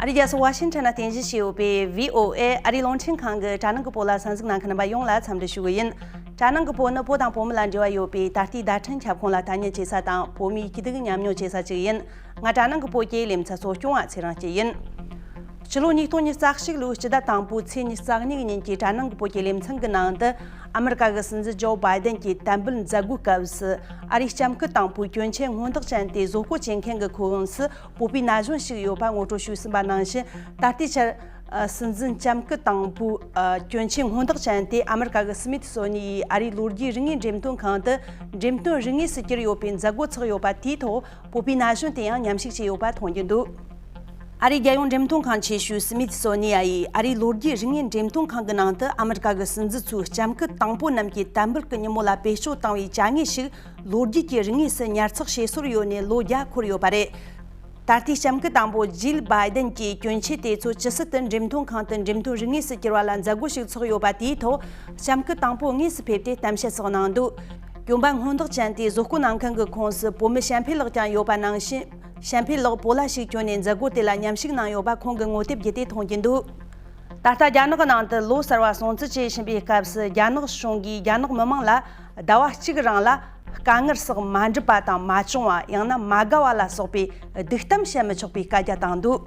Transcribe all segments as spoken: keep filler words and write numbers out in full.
རི་རྒྱལ་སོ་ཝ་ཤིང་ཊོན་ན་རྟེན་གཞི་བྱས་ཡོད་པའི་བྷི་ཨོ་ཨེ་ཨ་རིའི་རླུང་འཕྲིན་ཁང་གི་དྲ་ནང་གི་བོད་ལ་གསན་གཟིགས་གནང་མཁན་རྣམ་པ་ཡོངས་ལ་འཚམས་འདྲི་ཞུ་གི་ཡིན། དྲ་ནང་གི་བོད་ནི་བོད་དང་བོད་མི་ལ་འབྲེལ་བ་ཡོད་པའི་ད་ལྟའི་བརྡ་འཕྲིན་ཁྱབ་ཁོངས་ལ་ཐ་སྙད་བྱེད་ས་དང་བོད་མིའི་སྐྱིད་སྡུག་མཉམ་མྱོང་བྱེད་ས་ཅིག་ཡིན། ང་དྲ་ནང་གི་བོད་ཀྱི་ལེ་ཚན་གཙོ་སྐྱོང་བ་ཚེ་རིང་སྐྱིད་ཡིན། ཕྱི་ལོ་ཉིས་སྟོང་ཉི་ཤུ་རྩ་གཅིག་ལོའི་སྤྱི་ཟླ་དང་པོའི་ཚེས་ཉི་ཤུ་རྩ་གཉིས་ཉིན་གྱི་དྲ་ནང་གི་བོད་ཀྱི་ལེ་ཚན་གྱི་ནང་དུ། ཨ་མི་རི་ཀ་གི་སྲིད་འཛིན་ཇོ་བྷའི་ཌེན་གྱི་དམ་འབུལ་མཛད་སྒོའི་སྐབས་སུ། ཨ་རིའི་ལྕམ་སྐུ་དང་པོའི་གྱོན་ཆས་སྔོན་དག་ཅན་དེ་བཟོ་བཀོད་བྱེད་མཁན་གྱི་ཁོངས་སུ་བོད་པའི་ན་གཞོན་ཞིག་ཡོད་པ་ངོ་སྤྲོད་ཞུས་ཟིན་པ་ནང་བཞིན། ད་ལྟའི་ཆར། ཨ། སྲིད་འཛིན་ལྕམ་སྐུ་དང་པོའི། ཨ། གྱོན་ཆས་སྔོན་དག་ཅན་དེ་ཨ་མི་རི་ཀ་གི་སྨིད་སོ་ནི་ཡི་ཨ་རིའི་ལོ་རྒྱུས་རིག་དངོས་འགྲེམས་སྟོན་ཁང་དུ་འགྲེམས་སྟོན་རིག་དངོས་སུ་གྱུར་ཡོད་པའི་མཛད་སྒོ་ཚོགས་ཡོད་པ་དེའི་ཐོག་བོད་པའི་ན་གཞོན་དེ་ཡང་མཉམ་ཞུགས་བྱས་ཡོད་པ་མཐོང་རྒྱུ་འདུག་ཨ་རིའི་རྒྱལ་ཡོངས་འགྲེམས་སྟོན་ཁང་ཆེ་ཤོས་སྨིད་སོ་ནི་ཡ་ཡིས་ཨ་རིའི་ལོ་རྒྱུས་རིག་དངོས་འགྲེམས་སྟོན་ཁང་གི་ནང་དུ་ཨ་མི་རི་ཀ་གི་སྲིད་འཛིན་ཚོའི་ལྕམ་སྐུ་དང་པོ་རྣམས་ཀྱི་དམ་འབུལ་གྱི་ཉིན་མོ་ལ་བེད་སྤྱོད་བཏང་བའི་བྱ་དངོས་ཤིག་ལོ་རྒྱུས་ཀྱི་རིག་དངོས་སུ་ཉར་ཚགས་བྱེད་སྲོལ་ཡོད་ནས་ལོ་བརྒྱ་འཁོར་ཡོད་པ་རེད། ད་ལྟའི་ལྕམ་སྐུ་དང་པོ་ཇིལ་བྷའི་ཌེན་གྱི་གྱོན་ཆས་དེ་ཚོ་ཇི་སྲིད་དུ་འགྲེམས་སྟོན་ཁང་དུ་འགྲེམས་སྟོན་རིག་དངོས་སུ་གྱུར་བ་ལ་མཛད་སྒོ་ཞིག་ཚོགས་ཡོད་པ་དེའི་ཐོག་ལྕམ་སྐུ་དང་པོ་དངོས་སུ་ཕེབས་ཏེ་གཏམ་བཤད་སོགས་གནང་འདུག་གྱོན་པ་སྔོན་དག་ཅན་དེ་བཟོ་བཀོད་གནང་མཁན་གྱི་ཁོངས་སུ་བོད་མི་བྱམས་འཕེལ་ལགས་ཀྱང་ཡོད་པ་ནང་བཞིན། བྱམས་འཕེལ་ལགས་བོད་ལྭ་ཞིག་གྱོན་ནས་མཛད་སྒོ་དེ་ལ་མཉམ་ཞུགས་གནང་ཡོད་པ་ཁོང་གིས་ངོ་དེབ་བརྒྱུད་དེ་མཐོང་རྒྱུ་འདུག་ད་ལྟ་རྒྱ་ནག་གི་ནང་དུ་ལོ་གསར་བ་སྲུང་བརྩི་བྱེད་བཞིན་པའི་སྐབས་སུ་རྒྱ་ནག་གཞུང་གིས་རྒྱ་ནག་མི་མང་ལ་ཟླ་བ་གཅིག་རིང་ལ་དཀའ་ངལ་སོགས་མ་འགྲུབ་པ་དང་མ་བྱུང་བ། ཡང་ན་མ་དགའ་བ་ལ་སོགས་པའི་སྡིགས་གཏམ་བཤད་མི་ཆོག་པའི་བཀའ་རྒྱ་བཏང་འདུག་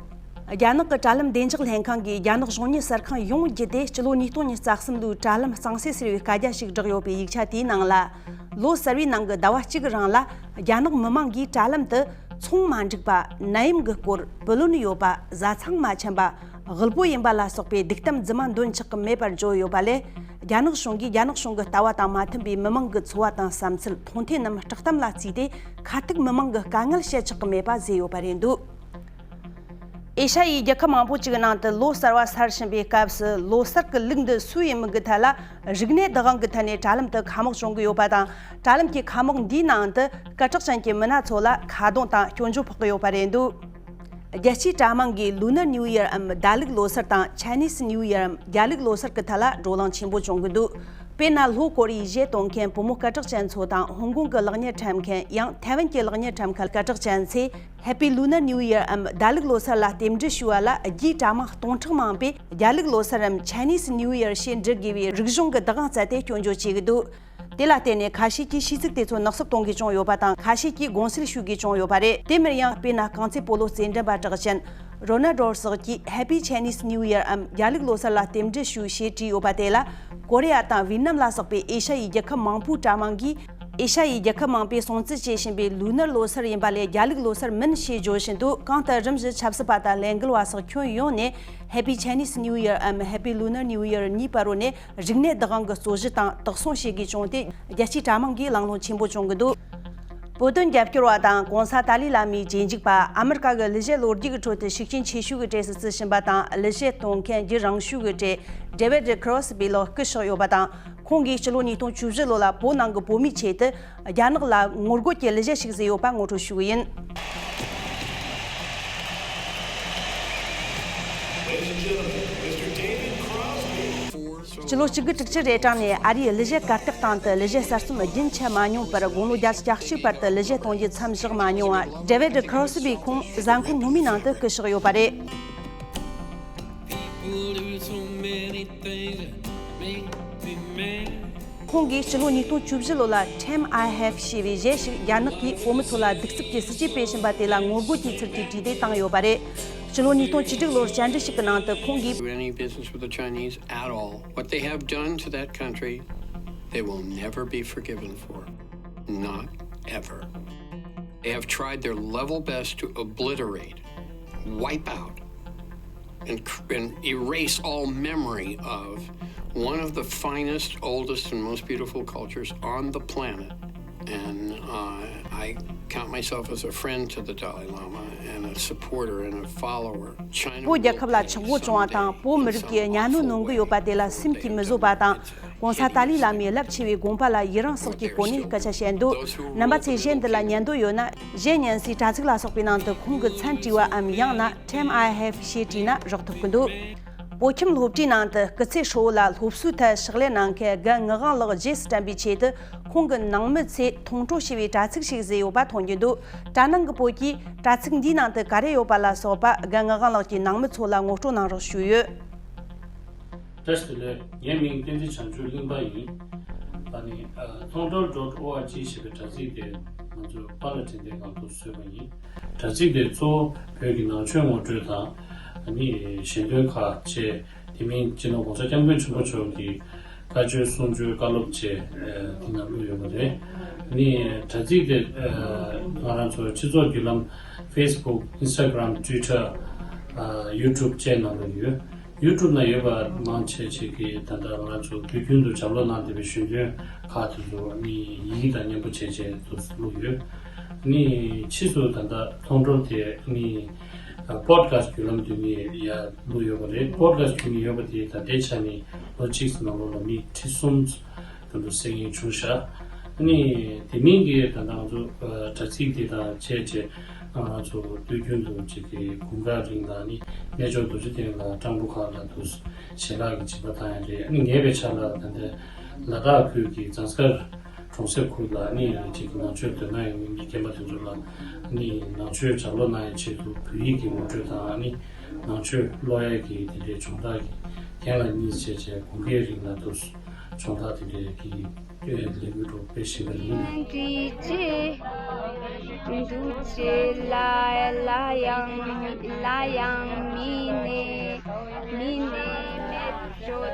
རྒྱ་ནག་གི་དྲ་ལམ་བདེ་འཇགས་ལྷན་ཁང་གིས་རྒྱ་ནག་གཞུང་གཉེར་གསར་ཁང་ཡོངས་བརྒྱུད་དེ་སྤྱི་ལོ་ཉིས་སྟོང་ཉི་ཤུ་རྩ་གསུམ་ལོའི་དྲ་ལམ་གཙང་སེལ་ཟེར་བའི་བཀའ་རྒྱ་ཞིག་བསྒྲགས་ཡོད་པའི་ཡིག་ཆ་དེའི་ནང་ལ། ལོ་གསར་བའི་ནང་གི་ཟླ་བ་གཅིག་རིང་ལ་རྒྱ་ནག་མི་མང་གིས་དྲ་ལམ་དུ་ཚོང་མ་འགྲིག་པ། ནད་ཡམས་ཀྱི་སྐོར། བུ་ལོན་ཡོད་པ། བཟའ་ཚང་མ་འཆམ་པ། དབུལ་པོ་ཡིན་པ་ལ་སོགས་པའི་སྡིགས་གཏམ་རྫུན་མ་འདོན་ཆགས་ཀྱི་མེད་པར་བརྗོད་ཡོད་པ་ལས། རྒྱ་ནག་གཞུང་གིས་རྒྱ་ནག་གཞུང་གི་ལྟ་བ་དང་མ་མཐུན་པའི་མི་མང་གི་འཚོ་བ་དང་བསམ་ཚུལ། མཐོང་ཐོས་རྣམས་སྐྲག་གཏམ་ལ་བརྩིས་ཏེ་ཁ་ཐུག་མི་མང་གི་དཀའ་ངལ་བཤད་ཆོག་གི་མེད་པ་བཟོས་ཡོད་པ་རེད་འདུག་ཨེ་ཤ་ཡའི་རྒྱལ་ཁབ་མང་པོ་ཅིག་ནང་དུ་ལོ་གསར་བ་སར་ཕྱིན་པའི་སྐབས་སུ་ལོ་གསར་གྱི་ལུགས་འདི་སུ་ཡིན་མིན་གྱི་ཐད་ལ་རིག་གནས་བདག་དབང་གི་ཐད་ནས་དྲ་ལམ་དུ་ཁ་དམག་བྱུང་གི་ཡོད་པ་དང་། དྲ་ལམ་གྱི་ཁ་དམག་འདིའི་ནང་དུ་སྐད་གྲགས་ཅན་གྱི་མི་སྣ་ཚོ་ལ་ཁ་རྡུང་དང་སྐྱོན་བརྗོད་ཕོག་གི་ཡོད་པ་རེད་འདུག་རྒྱལ་སྤྱིའི་དྲ་དམངས་ཀྱིས་ལུ་ནར་ནིའུ་ཡར་འམ་ཟླ་ལུག་ལོ་སར་དང་ཆའི་ནིས་ནིའུ་ཡར་འམ་རྒྱ་ལུག་ལོ་སར་གྱི་ཐད་ལ་བགྲོ་གླེང་ཆེན་པོ་བྱུང་གི་འདུག་དཔེར་ན་ལྷོ་ཀོ་རི་ཡའི་གཞས་གཏོང་མཁན་བུ་མོ་སྐད་གྲགས་ཅན་ཚོ་དང་། ཧོང་ཀོང་གི་ལག་གཉེར་འཁྲབ་མཁན་ཡང་ཐའེ་ཝན་གྱི་ལག་གཉེར་འཁྲབ་མཁན་སྐད་གྲགས་ཅན་ཚོས། Happy Lunar New Year འམ་ཟླ་ལུག་ལོ་སར་ལ་རྟེན་འབྲེལ་ཞུ་བ་ལ་རྒྱའི་དྲ་དམངས་སྟོང་ཕྲག་མང་པོས་རྒྱ་ལུག་ལོ་སར་འམ་Chinese New Year ཞེས་འབྲི་དགོས་པའི་རིག་གཞུང་གི་བདག་དབང་བསྩལ་ཏེ་སྐྱོན་བརྗོད་བྱེད་ཀྱི་འདུག་དེ་ལ་བརྟེན་ནས་ཁ་ཤས་ཀྱིས་ཤིས་ཚིག་དེ་ཚོ་ནག་སུབ་གཏོང་གི་བྱུང་ཡོད་པ་དང་། ཁ་ཤས་ཀྱིས་དགོངས་སེལ་ཞུ་དགོས་བྱུང་ཡོད་པ་རེད། དེ་མིན་ཡང་དཔེར་ན་རྐང་རྩེད་སྤོ་ལོ་རྩེད་འགྲན་པ་གྲགས་ཅན་Ronald Dorr སོགས་ཀྱིས་Happy Chinese New Year འམ་རྒྱ་ལུག་ལོ་སར་ལ་རྟེན་འབྲེལ་ཞུ་ཞེས་བྲིས་ཡོད་པ་དེ་ལ། ཀོ་རི་ཡ་དང་ཝི་ནམ་ལ་སོགས་པའི་ཨེ་ཤ་ཡའི་རྒྱལ་ཁབ་མང་པོའི་དྲ་དམངས་ཀྱིས། ཨེ་ཤ་ཡའི་རྒྱལ་ཁབ་མང་པོས་སྲུང་བརྩི་བྱེད་བཞིན་པའི་ལུ་ནར་ལོ་སར་ཡིན་པ་ལས་རྒྱ་ལུག་ལོ་སར་མིན་ཞེས་བརྗོད་བཞིན་འདུག་གང་ལྟར་རིམ་བཞིན་ཆབ་སྲིད་པ་དང་ལས་འགུལ་བ་སོགས་ཁྱོན་ཡོངས་ནས་Happy Chinese New Year འམ་Happy Lunar New Year གཉིས་བར་རོ་ནས་རིག་གནས་བདག་དབང་གི་རྩོད་གཞི་དང་དག་སྲུང་བྱེད་དགོས་བྱུང་སྟེ། རྒྱལ་སྤྱིའི་དྲ་དམངས་ཀྱིས་གླེང་སློང་ཆེན་པོ་བྱུང་གི་འདུག་བོད་དོན་རྒྱབ་སྐྱོར་བ་དང་གོང་ས་ཏཱ་ལའི་བླ་མའི་རྗེས་འཇུག་པ། ཨ་མི་རི་ཀ་གི་གླུ་གཞས་ལོ་རྒྱུས་ཀྱི་ཁྲོད་དུ་ཤུགས་རྐྱེན་ཆེ་ཤོས་ཀྱི་གྲས་སུ་བརྩི་བཞིན་པ་དང་། གླུ་གཞས་གཏོང་མཁན་རྒྱུན་རིང་ཤོས་ཀྱི་གྲས་David Crosby ལགས་སྐུ་གཤེགས་ཡོད་པ་དང་། ཁོང་གིས་སྤྱི་ལོ་ཉིས་སྟོང་བཅུ་བཞི་ལོ་ལ་བོད་ནང་གི་བོད་མིའི་ཆེད་དུ་རྒྱ་ནག་ལ་ངོ་རྒོལ་གྱི་གླུ་གཞས་ཤིག་བཟོས་ཡོད་པ་ངོ་སྤྲོད་ཞུ་གི་ཡིན། སྤྱི་ལོ་གཅིག་དགུ་དྲུག་ཅུ་རེ་གྲངས་ནས་ཨ་རིའི་གླུ་གཞས་གར་སྟེགས་སྟེང་དུ་གླུ་གཞས་གསར་རྩོམ་རྒྱུན་ཆད་མ་མྱོང་བར། དགུང་ལོ་བརྒྱད་ཅུ་གྱ་གཅིག་བར་དུ་གླུ་གཞས་གཏོང་རྒྱུ་མཚམས་བཞག་མ་མྱོང་བ་David Crosby ཁོང་གཟའ་འཁོར་སྔོན་མའི་ནང་དུ་སྐུ་གཤེགས་ཡོད་པ་རེད། ཁོང་གིས་སྤྱི་ལོ་ཉིས་སྟོང་བཅུ་བཞི་ལོ་ལ་Time I Have ཞེས་པའི་གཞས་ཤིག་རྒྱ་ནག་གིས་བོད་མི་ཚོ་ལ་གདུག་རྩུབ་ཀྱི་སྲིད་ཇུས་སྤེལ་བཞིན་པ་དེ་ལ་ངོ་རྒོལ་གྱི་ཚུལ་གྱིས་བྲིས་ཏེ་བཏང་ཡོད་པ་རེད། སྤྱི་ལོ་ཉིས་སྟོང་བཅུ་དྲུག་ལོར་བཅར་འདྲི་ཞིག་གི་ནང་དུ་ཁོང་གིས། Do any business with the Chinese at all. What they have done to that country, they will never be forgiven for. Not ever. They have tried their level best to obliterate, wipe out, and, cr- and erase all memory of one of the finest, oldest, and most beautiful cultures on the planet. And uh, I count myself as a friend to the Dalai Lama and a supporter and a follower. China བོད་རྒྱལ་ཁབ་ལ་ཆག་སྒོ་བྱུང་བ་དང་། བོད་མི་རིགས་ཀྱི་གཉའ་གནོན་གནང་གི་ཡོད་པ་དེ་ལ་སེམས་ཀྱིས་མི་བཟོད་པ་དང་། གོང་ས་ཏཱ་ལའི་བླ་མའི་རླབས་ཆེ་བའི་དགོངས་པ་ལ་ཡི་རང་སོགས་ཀྱི་སྒོ་ནས་སྐད་ཆ་བཤད་འདུག་རྣམ་པ་ཚོས་གཞས་འདི་ལ་ཉན་འདོད་ཡོད་ན། གཞས་ཉན་སའི་དྲ་ཚིགས་ལ་སོགས་པའི་ནང་དུ་ཁོང་གི་མཚན་བྲིས་པའམ་ཡང་ན་Time I Have ཞེས་བྲིས་ན་རག་ཐུབ་ཀྱི་འདུག་བོད་ཁྱིམ་སློབ་གྲྭའི་ནང་དུ་སྐུ་ཚེ་ཧྲིལ་བོ་ལ་སློབ་གསོའི་ཐད་ཕྱག་ལས་གནང་མཁན་རྒན་ངག་དབང་ལགས་རྗེས་སུ་དྲན་པའི་ཆེད་དུ། ཁོང་གི་ནང་མི་ཚོས་མཐོང་གྲོལ་ཞེས་པའི་དྲ་ཚིགས་ཤིག་བཟོས་ཡོད་པ་མཐོང་རྒྱུ་འདུག། དྲ་ནང་གི་བོད་ཀྱིས་དྲ་ཚིགས་འདིའི་ནང་དུ་ག་རེ་ཡོད་པ་ལ་སོགས་པ་རྒན་ངག་དབང་ལགས་ཀྱི་ནང་མི་ཚོ་ལ་ངོ་སྤྲོད་གནང་རོགས་ཞུས་ཡོད། བཀྲ་ཤིས་བདེ་ལེགས། ངའི་མིང་བསྟན་འཛིན་བྱང་ཆུབ་གླིང་པ་ཡིན། ཨ་ནི་ཨ་མཐོང་གྲོལ་dot org ཞེས་པའི་དྲ་ཚིགས་དེ་ང་ཚོས་པཱ་ལགས་དྲན་རྟེན་སྒང་དུ་བཟོས་པ་ཡིན། དྲ་ཚིགས་དེ་གཙོ་བོ་བོད་ཀྱི་ནང་ཆོས་ངོ་སྤྲོད་དང་། ཨ་ནི་ཞལ་འདོན་ཁག་བཅས། དེ་མིན་སྤྱི་ནོར་༸གོང་ས་༸སྐྱབས་མགོན་ཆེན་པོ་མཆོག་གི་བཀའ་ཆོས་གསུང་ཆོས་བཀའ་སློབ་བཅས་ཨ་དེ་ནང་བླུགས་ཡོད་པ་རེད། ཨ་ནི་དྲ་ཚིགས་དེ་ཨ་ང་རང་ཚོ་སྤྱི་ཚོགས་བརྒྱུད་ལམ་Facebook, Instagram, Twitter, ཨ་YouTube བཅས་ནང་ལ་ཡོད། YouTube ནང་ཡོད་པ་མང་ཆེ་ཆེ་གིས་ད་ལྟ་ང་ཚོ་དུས་རྒྱུན་དུ་ལྗགས་ཀློག་གནང་བསྡད་པའི་ཞལ་འདོན་ཁག་དེ་ཚོ་ནི་ཡི་གེ་དང་མཉམ་པོ་བྱས་བྱས་དུ་བླུགས་ཡོད། ནི་ཕྱིས་སུ་ད་ལྟ་མཐོང་གྲོལ་དེ་ནི་podcast བརྒྱུད་ལམ་དུ་ནི་ཡར་བླུགས་ཡོད་པ་རེད། podcast བརྒྱུད་ནས་ཡོད་པ་དེ་ད་ལྟའི་ཆ་ནས་ལོ་གཅིག་ནང་ལོགས་ལ་མི་ཁྲི་གསུམ་དུ་གསན་མཁན་བྱུང་ཤག། ནི་དེ་མིན་གྱི་ད་ལྟ་ང་ཚོ་དྲ་ཚིགས་འདི་དང་བཅས་བྱས་ང་ཚོ་དུས་རྒྱུན་དུ་ཅིག་གི་དགུན་ཁ་རིང་ལ་ནི་གནས་མཆོག་རྡོ་རྗེ་གདན་ལ་སྤྲང་པོ་ཁག་ལ་དུ་ཞལ་ལག་གི་བྱིན་པ་བཏང་ཡ་རེད། ཨ་ནི་ངའི་བའི་ཆ་ལ་ད་ལྟ་ལ་དྭགས་ཁུལ་གྱི་ཟངས་དཀར་གྲོང་གསེབ་ཁུལ་ལ་ནི་ཅིག་ནང་ཆོས་འདོན་གནང་ཡོང་མཁན་གྱི་རྒན་པ་དེ་ཚོ་ལ་ནི་ནང་ཆོས་ལྗགས་ཀློག་གནང་ཡའི་ཆེད་དུ་བོད་ཡིག་གི་ངོ་སྤྲོད་དང་། ཨ་ནི་ནང་ཆོས་ཀློག་ཡ་གི་དེ་འདྲའི་སྦྱོང་བརྡར་གྱི་རྒན་ལགས་གཉིས་བྱས་བྱས་དགུན་ཁའི་རིང་ལ་དུ་སྦྱོང་བརྡར་དེ་འདྲའི་གི་ལས་འགུལ་སྒྲོག་སྤེལ་བཞིན་པ་ཡིན། འདུས་བྱས་ལ་ལ་ཡང་ལ་ཡང་མི་གནས་མི་གནས་མེད་འགྲོ།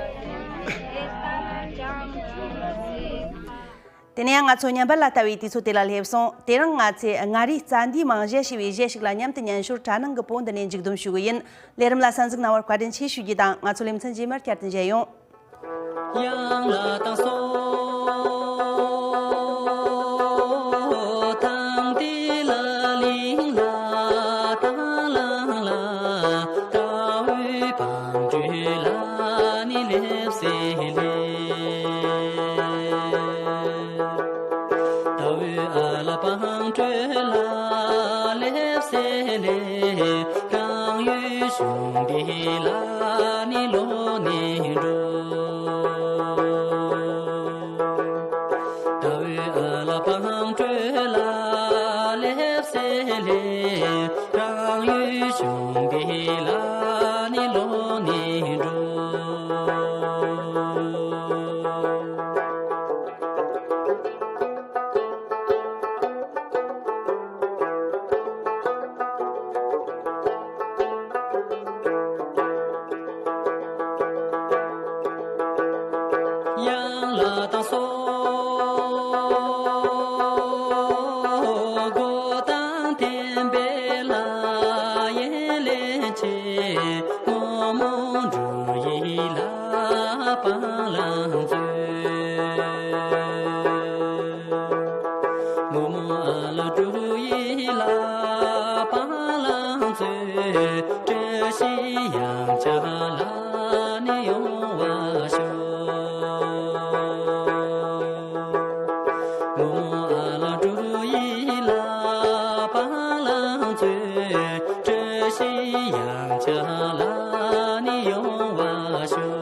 དེ་ནས་ང་ཚོ་ཉམས་པ་ལ་ལྟ་བའི་དུས་ཚོད་དེ་ལ་སླེབས་སོང་། དེ་རིང་ང་ཚོས་མངའ་རིས་རྩ་འདིའི་རྨང་གཞི་ཞེས་པའི་གཞས་ཤིག་ལ་མཉམ་དུ་ཉན་ཞོར་དྲ་ནང་གི་པོ་འདི་ནས་མཇུག་བསྡོམས་ཞུ་གི་ཡིན། ལས་རིམ་ལ་གསན་གཟིགས་གནང་བར་བཀའ་དྲིན་ཆེ་ཞུ་རྒྱུ་དང་། ང་ཚོ་ལེ་ཚན་རྗེས་མར་བསྐྱར་དུ་མཇལ་ཡོང་། ཡང་ལ་དྭགས་སོ། ཐང་ཏི་ལ་གླིང་ལ་ད་ལང་ལ། ད་འོད་བང་སྤྲོ་ལ་ནི་ལེབ་སེ་ལེ། ད་འོད་ཨ་ལ་བང་སྤྲོ་ལ་ལེབ་སེ་ལེ། རང་ཡུལ་གཞུང་འདི་ལ་ནི་ལོག་ནས་འགྲོ། ད་འོད་ཨ་ལ་བང་སྤྲོ་ལ་ལེབ་སེ་ལེ། རང་ཡུལ་གཞུང་འདི་ལ་ནི་ལོག་ནས་འགྲོ། ཡང་ལ་དྭགས་སོ། གོ་ཏང་ཐེམ་པེ་ལ་ཡེ་ལེ་ཆེ། སྔོན་མོ་འབྲུག་ཡིག་ལ་སྤང་ལང་མཛོད། སྔོན་མོ་ཨ་ལ་འབྲུག་ཡིག་ལ་སྤང་ལང་མཛོད། བཀྲ་ཤིས་གཡང་ཆ་ལ་ནི་ཡོང་བ་ཤོག། སྔོན་མོ་ཨ་ལ་འབྲུག་ཡིག་ལ་སྤང་ལང་མཛོད། བཀྲ་ཤིས་གཡང་ཆ་ལ་ནི་ཡོང་བ་ཤོག།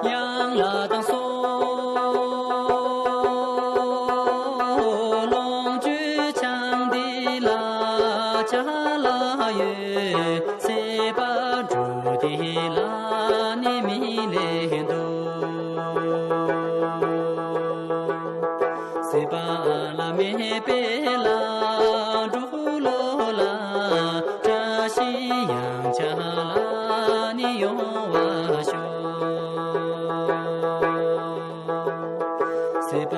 ཡང་ལ་དྭགས་སོ། ལོངས་སྤྱོད་ཆང་འདི་ལ་ཆ་ལ་ཡོད། སྲེད་པ་འགྲོ་འདི་ལ་ནི་མི་ལེན་འདུག། སྲེད་པ་ལ་མེད་པའི་ལ་འགྲོ་ལོ་ལ། བཀྲ་ཤིས་གཡང་ཆ་ལ་ནི་ཡོང་བ་ཤོག། སྲེད་པ་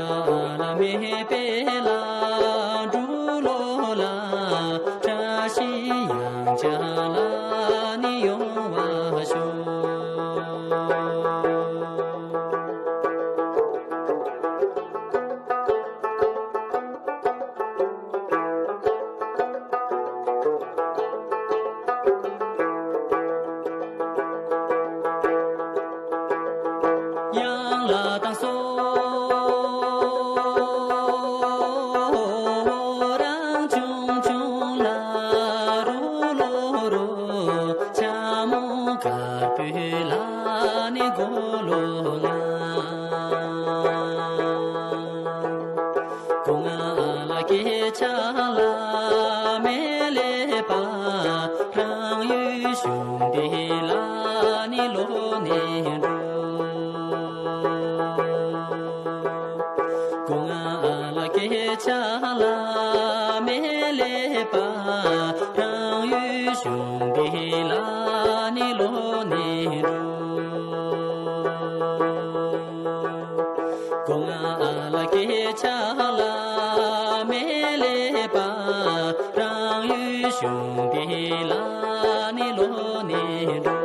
ལ་མེད་པའི་ལ་འགྲོ་ལོ་ལ། ལ་དང་སོ། རང་བྱུང་བྱུང་ལ་རུ་ལོ་རུ། ཆ་མོ་དཀར་པོའི་ལ་ནི་གོ་ལོ་ང་། སྒོ་ང་ལ་སྐྱེ་ཆ་ལ་མེ་ལེ་པ། རང་ཡུལ་གཞུང་འདི་ལ་ནི་ལོ་ནི་འགྲོ། སྒོ་ང་ལ་སྐྱེ་ཆ་ལ་མེ་ལེ་པ། རང་ཡུལ་གཞུང་འདི་ལ་ནི་ལོ་ནི་འགྲོ། སྒོ་ང་ལ་སྐྱེ་ཆ་ལ་མེ་ལེ་པ། རང་ཡུལ་གཞུང་འདི་ལ་ནི་ལོ་ནི་འགྲོ།